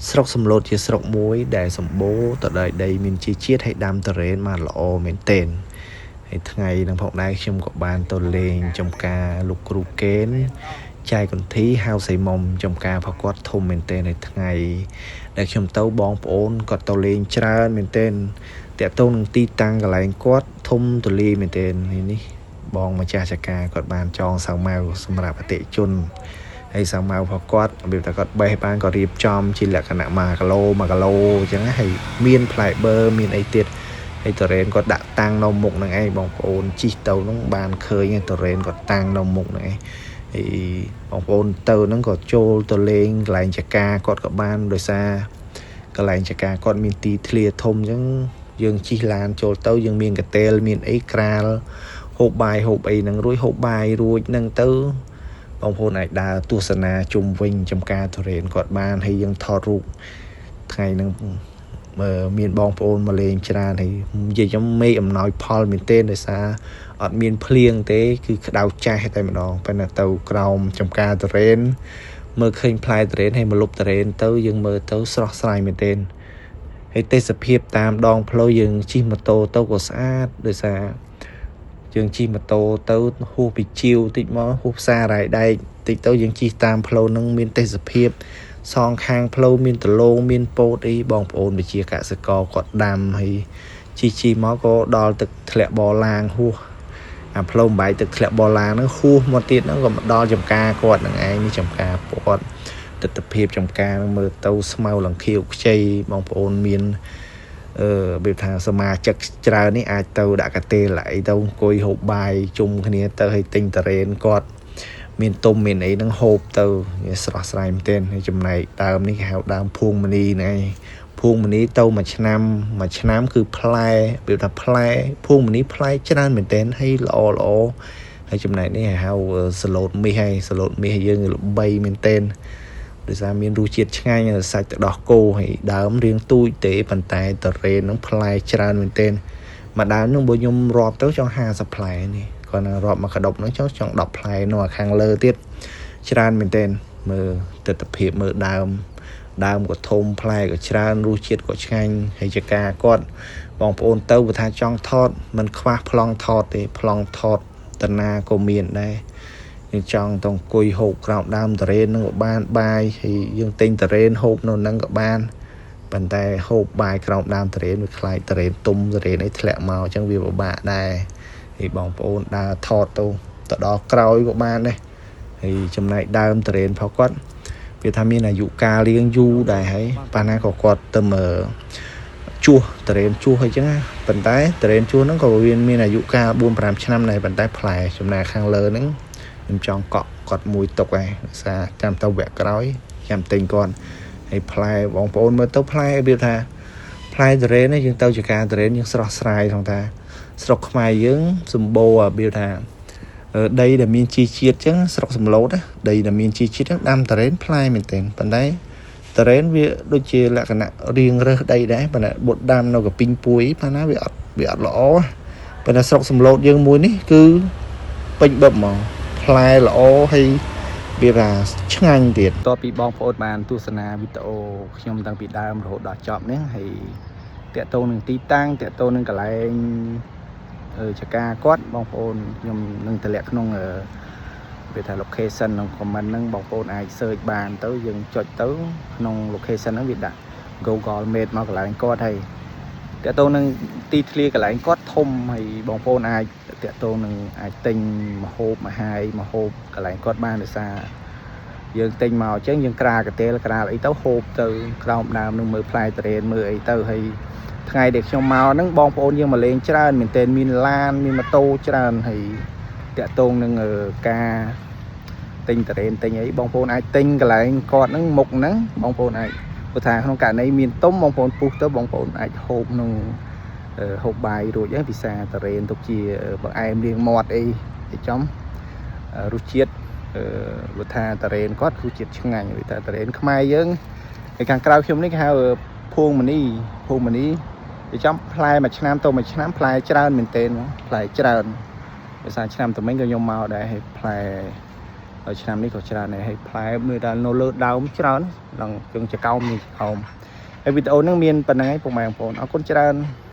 ស្រុកសំឡូតជាស្រុកមួយដែលសម្បូរទៅដោយដីមានជីជាតិហើយដាំទុរេនបានល្អមែនទែនហើយថ្ងៃនឹងផងដែរខ្ញុំក៏បានទៅលេងចំការលោកគ្រូកេនចែកន្ធីហៅសៃមុំចំការរបស់គាត់ធំមែនទែនហើយថ្ងៃដែលខ្ញុំទៅបងប្អូនគាត់ទៅលេងច្រើនមែនទែនតាក់ទងនឹងទីតាំងកន្លែងគាត់ធំទូលាយមែនទែននេះបងម្ចាស់ចការគាត់បានចងសាវម៉ាវសម្រាប់អតិថិជន ហើយសាវម៉ាវរបស់គាត់របៀបថាគាត់បេះបានក៏រៀបចំជាលក្ខណៈ1គីឡូ1គីឡូអញ្ចឹងហើយមានផ្លែបឺមានអីទៀតហើយតរ៉េនគាត់ដាក់តាំងនៅមុខហ្នឹងឯងបងប្អូនជិះទៅហ្នឹងបានឃើញតរ៉េនគាត់តាំងនៅមុខហ្នឹងឯងហើយបងប្អូនទៅហ្នឹងក៏ចូលទៅលេងកន្លែងចការគាត់ក៏បានដោយសារកន្លែងចការគាត់មានទីធ្លាធំអញ្ចឹងយើងជិះឡានចូលទៅយើងមានកតេលមានអីក្រាលហូបបាយហូបអីហ្នឹងរួចហូបបាយរួចហ្នឹងទៅ បងប្អូនអាចដើរទស្សនាជុំវិញចំការទុរេនគាត់បានហើយយើងថតរូបថ្ងៃហ្នឹងមានបងប្អូនមកលេងច្រើនហើយនិយាយខ្ញុំមេឃអំណោយផលមែនទែនដោយសារអត់មានភ្លៀងទេគឺក្តៅចាស់តែម្ដងប៉ុន្តែទៅក្រោមចំការទុរេនមើលឃើញផ្លែទុរេនហើយមកលុបទុរេនទៅយើងមើលទៅស្រស់ស្រាយមែនទែនហើយទេសភាពតាមដងផ្លូវយើងជិះម៉ូតូទៅក៏ស្អាតដោយសារយើងជិះម៉ូតូទៅហួសពីជាវតិចមកហួសផ្សាររ៉ៃដែកតិចទៅយើងជិះតាមផ្លូវហ្នឹងមានទេសភាពសងខាងផ្លូវមានដលងមានពោតអីបងប្អូនវិជាកសិករគាត់ដាំហើយជិះជិះមកក៏ដល់ទឹកធ្លាក់បឡាងហួសអាផ្លូវបំបែកទឹកធ្លាក់បឡាងហ្នឹងហួសមកទៀតហ្នឹងក៏មកដល់ចំការគាត់ហ្នឹងឯងនេះចំការគាត់ទស្សនភាពចំការហ្នឹងមើលទៅស្មៅលង្ខៀវខ្ចីបងប្អូនមានអឺរបៀបថាសមាជិកច្រើននេះអាចទៅដាក់កាតេលអីទៅអង្គុយហូបបាយជុំគ្នាទៅឲ្យទិញតារ៉េនគាត់មានទុំមានអីហ្នឹងហូបទៅវាស្រស់ស្រាយមែនទែនហើយចំណែកដើមនេះគេហៅដើមភួងមនីហ្នឹងឯងភួងមនីទៅមួយឆ្នាំមួយឆ្នាំគឺផ្លែរបៀបថាផ្លែភួងមនីផ្លែច្រើនមែនទែនហើយល្អល្អហើយចំណែកនេះគេហៅសាឡូតមាសហើយសាឡូតមាសយើងល្បីមែនទែនដោយសារមានរសជាតិឆ្ងាញ់សាច់ទឹកដោះគោហើយដើមរៀងទូចទេប៉ុន្តែតរ៉េនហ្នឹងផ្លែច្រើនមែនទែនមួយដើមហ្នឹងបើខ្ញុំរាប់ទៅចង់50ផ្លែនេះគាត់ណារាប់មកកដុបហ្នឹងចង់10ផ្លែនៅខាងលើទៀតច្រើនមែនទែនមើលទស្សនភាពមើលដើមដើមក៏ធំផ្លែក៏ច្រើនរសជាតិក៏ឆ្ងាញ់ហើយចការគាត់បងប្អូនទៅបើថាចង់ថតមិនខ្វះប្លង់ថតទេប្លង់ថតតាណាក៏មានដែរយើងចង់ទៅអង្គុយហូបក្រោមដើមតរ៉េនហ្នឹងក៏បានបាយហើយយើងទិញតរ៉េនហូបនៅហ្នឹងក៏បានប៉ុន្តែហូបបាយក្រោមដើមតរ៉េនវាខ្លាចតរ៉េនទុំតរ៉េនអីធ្លាក់មកអញ្ចឹងវាពិបាកដែរហើយបងប្អូនដើរថតទៅដល់ក្រោយក៏បានដែរហើយចំណែកដើមតរ៉េនផងគាត់វាថាមានអាយុកាលរៀងយូរដែរហើយប៉ះណាក៏គាត់ទៅមើលជួសតរ៉េនជួសអីចឹងណាប៉ុន្តែតរ៉េនជួសហ្នឹងក៏វាមានអាយុកាល4 5ឆ្នាំដែរប៉ុន្តែផ្លែចំណែកខាងលើហ្នឹងខ្ញុំចង់កក់គាត់មួយទុកឯងដោយសារចាំទៅវគ្គក្រោយចាំទិញគាត់ហើយផ្លែបងប្អូនមើលទៅផ្លែវាថាផ្លែតរ៉េននេះយើងទៅជាការតរ៉េនយើងស្រស់ស្រាយក្នុងថាស្រុកខ្មែរយើងសម្បូររបៀបថាដីដែលមានជីជាតិចឹងស្រុកសំឡូតដីដែលមានជីជាតិដាំតរ៉េនផ្លែមែនទែនប៉ុន្តែតរ៉េនវាដូចជាលក្ខណៈរៀងរើសដីដែរប៉ុន្តែបុតដាំនៅកពីងពួយប៉ុន្តែវាអត់ល្អប៉ុន្តែស្រុកសំឡូតយើងមួយនេះគឺពេញបឹបហ្មងផ្លែល្អហើយវាថាឆ្ងាញ់ទៀត តបពីបងប្អូនបានទស្សនាវីដេអូខ្ញុំតាំងពីដើមរហូតដល់ចប់នេះហើយតាក់ទងនឹងទីតាំងតាក់ទងនឹងកន្លែងចការគាត់បងប្អូនខ្ញុំនឹងតម្លាក់ក្នុងវាថា location ក្នុង comment ហ្នឹងបងប្អូនអាច search បានទៅយើងចុចទៅក្នុង location ហ្នឹងវាដាក់ Google Map មកកន្លែងគាត់ហើយតាក់ទងនឹងទីធ្លាកន្លែងគាត់ធំហើយបងប្អូនអាចតាក់ទងនឹងអាចទិញម្ហូបមកហើយម្ហូបកន្លែងគាត់បានដោយសារយើងទិញមកអញ្ចឹងយើងក្រាលកាតេលក្រាលអីទៅហូបទៅក្រោមដើមនឹងមើលផ្លែតរ៉េនមើលអីទៅហើយថ្ងៃដែលខ្ញុំមកហ្នឹងបងប្អូនយើងមកលេងច្រើនមែនទែនមានឡានមានម៉ូតូច្រើនហើយតាក់ទងនឹងការទិញតរ៉េនទិញអីបងប្អូនអាចទិញកន្លែងគាត់ហ្នឹងមុខហ្នឹងបងប្អូនអាចព្រោះថាក្នុងករណីមានទុំបងប្អូនពុះទៅបងប្អូនអាចហូបក្នុងហូបបាយរួចហ្នឹងពិសាតរ៉េនទុកជាបង្អែមលាងមាត់អីចំរសជាតិអឺព្រោះថាតារ៉េនគាត់រសជាតិឆ្ងាញ់វាថាតារ៉េនខ្មែរយើងហើយខាងក្រៅខ្ញុំនេះគេហៅភួងមនីភួងមនីវាចំផ្លែមួយឆ្នាំទៅមួយឆ្នាំផ្លែច្រើនមែនទែនផ្លែច្រើនដោយសារឆ្នាំតមិញក៏ខ្ញុំមកដែរហើយផ្លែ ហើយឆ្នាំនេះក៏ច្រើនដែរហើយផ្លែមើលដល់នៅលើដើមច្រើនឡើងជើងចកោមនេះចកោមហើយវីដេអូហ្នឹងមានប៉ុណ្្នឹងឯងពុកម៉ែបងប្អូនអរគុណច្រើន។